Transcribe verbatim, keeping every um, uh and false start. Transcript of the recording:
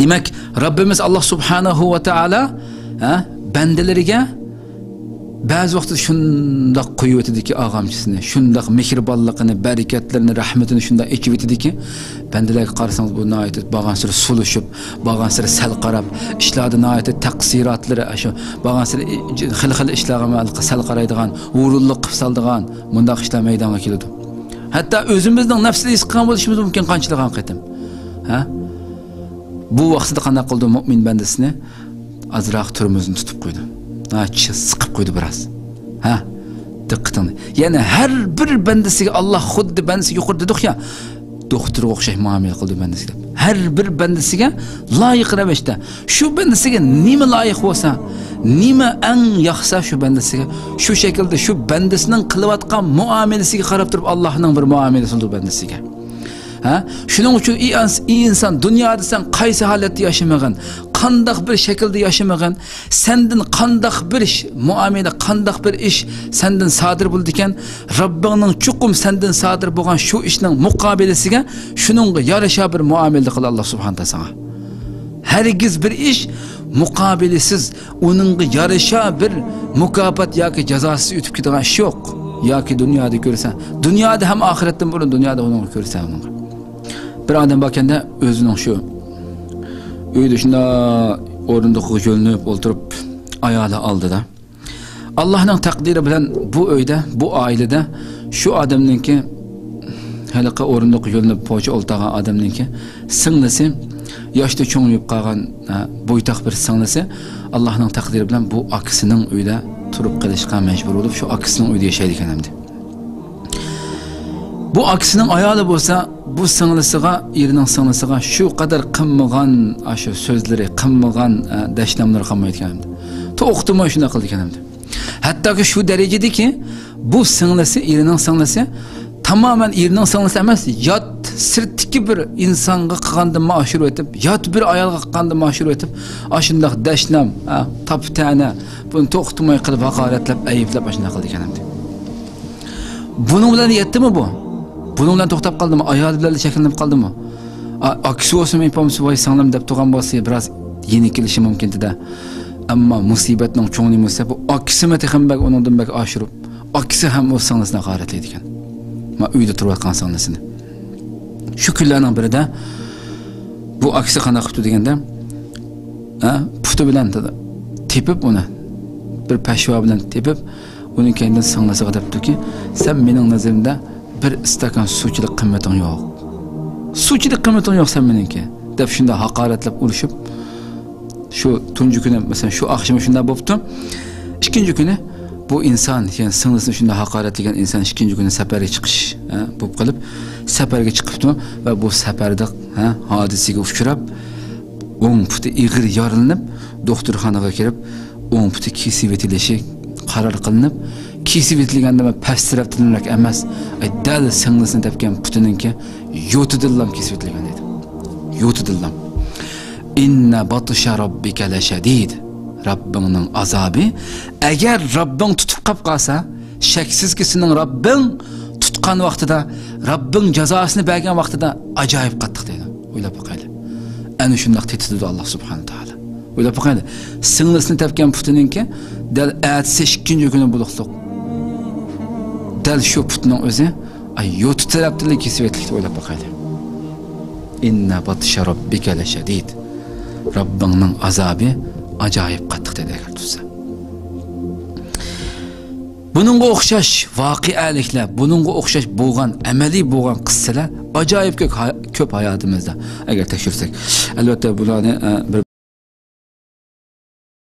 دېمەك، رەببىمىز ئاللا سۇبھانەھۇ ۋە تائالا، ھە، بەندىلىرىگە بەزى ۋاقىتتا شۇنداق قويۇۋېتىدىكى ئاغامچىسىنى، شۇنداق مېھرىبانلىقىنى، بەرىكەتلىرىنى، رەھمىتىنى شۇنداق ئېچىۋېتىدىكى، بەندىلەرگە قارىسىڭىز، بۇ ناھايىتى بارغانسېرى سۇلۇشۇپ، بارغانسېرى سەل قاراپ، ئىشلاردا ناھايىتى تەقسىراتلىرى، شۇ بارغانسېرى خېلى-خېلى ئىشلارغا سەل قارايدىغان، ھۇرۇنلۇق قىلىپ سالىدىغان مۇنداق ئىشلار مەيدانغا كېلىدۇ. ھەتتا ئۆزىمىزنىڭ نەپسىدە ھېس قىلغان بولۇشىمىز مۇمكىن قانچىلىغان قېتىم. ھە؟ بۇ ۋاقتىدا قانداق قىلدى مۇئمىن بەندىسىنى؟ ئازراق تۈرمۈزنى تۇتۇپ قويدى. ھە، چىش سىقىپ قويدى بىراز. ھە؟ دىققىتىڭنى. يەنى ھەر بىر بەندىسىگە ئاللا خۇددى بەندىسى يۇقىرىدا دېدۇق يا، دوختۇرغا ئوخشاش مۇئامىلە قىلدى بەندىسىگە دەپ. ھەر بىر بەندىسىگە لايىق رەۋىشتە، شۇ بەندىسىگە نېمە لايىق بولسا، نېمە ئەڭ ياقسا شۇ بەندىسىگە، شۇ شەكىلدە شۇ بەندىسىنىڭ قىلىۋاتقان مۇئامىلىسىگە قاراپ تۇرۇپ ئاللانىڭ بىر مۇئامىلىسى بولىدۇ بەندىسىگە. ھە؟ شۇنىڭ ئۈچۈن ئى ئانس-، ئى ئىنسان، دۇنيادا سەن قايسى ھالەتتە ياشىمىغىن، قانداق بىر شەكىلدە ياشىمىغىن، سەندىن قانداق بىر ئىش، مۇئامىلە، قانداق بىر ئىش سەندىن سادىر بولىدىكەن، رەببىڭنىڭ چوقۇم سەندىن سادىر بولغان شۇ ئىشنىڭ مۇقابىلىسىگە، شۇنىڭغا يارىشا بىر مۇئامىلە قىلدى ئاللا سۇبھانە تائالا ساڭا. ھەرگىز بىر ئىش مۇقابىلىسىز، ئۇنىڭغا يارىشا بىر مۇكاپات ياكى جازاسىز ئۆتۈپ كېتىدىغان ئىش يوق. ياكى دۇنيادا كۆرسەن، دۇنيادا ھەم ئاخىرەتتىن بۇرۇن دۇنيادا ئۇنىڭغا كۆرسەن ئۇنىڭغا. بىر ئادەم باركەندە، ئۆزىنىڭ شۇ ئۆيدە شۇنداق ئورۇندۇققا يۆلىنىپ ئولتۇرۇپ، ئايالى ئالدىدا. ئاللانىڭ تەقدىرى بىلەن بۇ ئۆيدە، بۇ ئائىلىدە شۇ ئادەمنىڭكى، ھېلىقى ئورۇندۇققا يۆلىنىپ پوچى ئولتۇرغان ئادەمنىڭكى سىڭلىسى، ياشتا چوڭىيىپ قالغان، ھە، بويتاق بىر سىڭلىسى، ئاللانىڭ تەقدىرى بىلەن بۇ ئاكىسىنىڭ ئۆيدە تۇرۇپ قېلىشقا مەجبۇر بولۇپ، شۇ ئاكىسىنىڭ ئۆيىدە ياشايدىكەن ئەمدى. بۇ ئاكىسىنىڭ ئايالى بولسا، بۇ سىڭلىسىغا، ئېرىنىڭ سىڭلىسىغا شۇ قەدەر قىلمىغان، ئاشۇ سۆزلىرى، قىلمىغان، ئە، دەشناملىرى قالمايدىكەن ئەمدى. توختىماي شۇنداق قىلىدىكەن ئەمدى. ھەتتاكى شۇ دەرىجىدىكى، بۇ سىڭلىسى، ئېرىنىڭ سىڭلىسى تامامەن ئېرىنىڭ سىڭلىسى ئەمەس، يات سىرتتىكى بىر ئىنسانغا قىلغاندىنمۇ ئاشۇرۇۋېتىپ، يات بىر ئايالغا قىلغاندىنمۇ ئاشۇرۇۋېتىپ، ئاشۇنداق دەشنام، ھە، تاپا تەنە، بۇنى توختىماي قىلىپ، ھاقارەتلەپ، ئەيىبلەپ، ئاشۇنداق قىلىدىكەن ئەمدى. بۇنىڭ بىلەن يەتتىمۇ بۇ؟ بۇنىڭ بىلەن توختاپ قالدىمۇ؟ ئايالى بىلەن چەكلىنىپ قالدىمۇ؟ ئا-، ئاكىسى بولسىمۇ، ئېپى بولسا، ۋاي سىڭلىم دەپ تۇرغان بولسا، بىراز يېنىك كېلىشى مۇمكىن ئىدى. ئەمما مۇسىبەتنىڭ چوڭى نېمە دېسە، بۇ ئاكىسىمۇ تېخىمۇ بەك ئۇنىڭدىن بەك ئاشۇرۇپ، ئاكىسى ھەم ئۇ سىڭلىسىنى ھاقارەتلەيدىكەن. ما ئۆيدە تۇرۇۋاتقان سىڭلىسىنى. شۇ كۈنلەرنىڭ بىرىدە بۇ ئاكىسى قانداق قىپتۇ دېگەندە، ھە، پۇتى بىلەن تېپىپ ئۇنى، بىر پەشۋا بىلەن تېپىپ، ئۇنىڭ كەينىدىن سىڭلىسىغا دەپتۇكى، سەن مېنىڭ نەزىرىمدە بىر ئىستاكان سۇچىلىق قىممىتىڭ يوق. سۇچىلىق قىممىتىڭ يوق سەن مېنىڭكى، دەپ شۇنداق ھاقارەتلەپ ئۇرۇشۇپ، شۇ تۇنجى كۈنى، مەسىلەن، شۇ ئاخشىمى شۇنداق بوپتۇ. ئىككىنچى كۈنى بۇ ئىنسان، يەنى سىڭلىسىنى شۇنداق ھاقارەتلىگەن ئىنسان ئىككىنچى كۈنى سەپەرگە چىقىش، ھە، بولۇپ قېلىپ، سەپەرگە چىقىپتۇ ۋە بۇ سەپەردە، ھە، ھادىسىگە ئۇچراپ، ئوڭ پۇتى ئېغىر يارىلىنىپ، دوختۇرخانىغا كىرىپ، ئوڭ پۇتى كېسىۋېتىلىشى قارار قىلىنىپ، كېسىۋېتىلگەندىمۇ پەس تەرەپتىنرەك ئەمەس، ئەي، دەل سىڭلىسىنى تەپكەن پۇتىنىڭكى يوتىدىنلام كېسىۋېتىلگەن ئىدى. يوتىدىنلام. «ئىننە باتشە راببىكە لەشەدىد.» رەببىڭنىڭ ئازابى، ئەگەر رەببىڭ تۇتۇپ قاپ قالسا، شەكسىزكى، سېنىڭ رەببىڭ تۇتقان ۋاقتىدا، رەببىڭ جازاسىنى بەرگەن ۋاقتىدا ئاجايىپ قاتتىق دەيدۇ. ئويلاپ باقايلى. ئەنە شۇنداق تېتىتىدۇ ئاللا سۇبھانە تائالا. ئويلاپ باقايلى. سىڭلىسىنى تەپكەن پۇتىنىڭكى دەل ئەتىسى ئىككىنچى كۈنى بولۇقلۇق. دەل شۇ پۇتنىڭ ئۆزى، ئاي، يوتى تەرەپتىنلا كېسىۋېتىلىكتە، ئويلاپ باقايلى. «ئىننە باتشە راببىكە لەشەدىد.» رەببىڭنىڭ ئازابى ئاجايىپ قاتتىق دەيدۇ ئەگەر تۇتسا. بۇنىڭغا ئوخشاش ۋەقەلىكلەر، بۇنىڭغا ئوخشاش بولغان، ئەمەلىي بولغان قىسسىلەر ئاجايىپ كۆپ ھاي-، كۆپ ھاياتىمىزدا، ئەگەر تەكشۈرسەك. ئەلۋەتتە، بۇلارنى، ئە، بىر